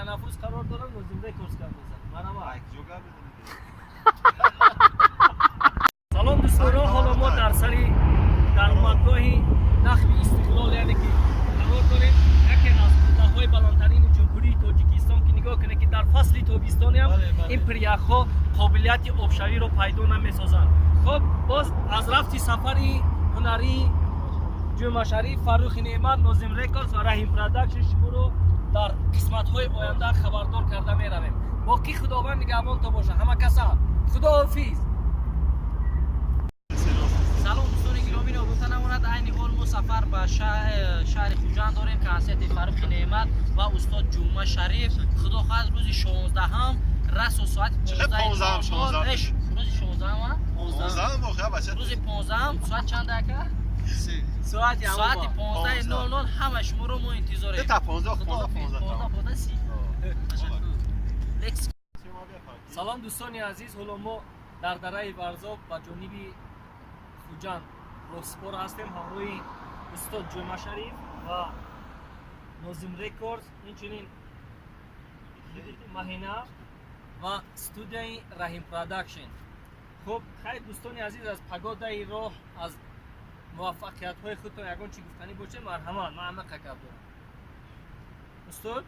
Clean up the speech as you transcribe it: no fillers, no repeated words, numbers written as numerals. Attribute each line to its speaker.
Speaker 1: танаффус қарор дорам, Нозим Рекордс гап мезанам. Марҳамат. Салом, дӯстонро, ҳоло мо дар сари даромадгоҳи нахви Истиқлол, яъне ки қарор дорем, яке аз қуллаҳои баландтарини Ҷумҳурии Тоҷикистон, ки нигоҳ кунед, ки дар фасли тобистониам ин пиряхҳо қобилияти обшавиро пайдо намесозанд. Хуб, боз аз рафти сафари ҳунарии Ҷумъашариф, Фаррухи Неъмат, Нозим Рекордс ва Раҳим Продакшн шуморо дар қисматҳои оянда хабардор карда меравем. Боқӣ Худованд нигаҳбонто боша, ҳама каса худоҳофиз.
Speaker 2: Салом, дӯстони гиромӣ. Ногуфта намонад, айни ҳол мо сафар ба шаҳри Хуҷанд дорем, консерти Фаррухи Неъмат ва устод Ҷумъа Шариф. Худо хоҳад, рӯзи 16-ҳам расо соати 15. Рӯзи 16-ҳам, рӯзи 15-ҳам соат чанд, ака? Соати 15:00 ҳама шуморо мо интизорем. 15:30.
Speaker 1: Салом, дӯстони азиз. Ҳоло мо дар дараи Варзоб ба ҷониби Хуҷанд роҳсипор ҳастем, ҳамроҳи устод Ҷумъашариф ва Нозим Рекордс, инчунин Маҳина ва студияи Раҳим Продакшн. Хуб, хайр, дӯстони азиз, аз погодаи роҳ, аз муваффақиятҳои худтон ягон чӣ гуфтанӣ бошед, марҳамат. Ман ҳама гап дорам, устод.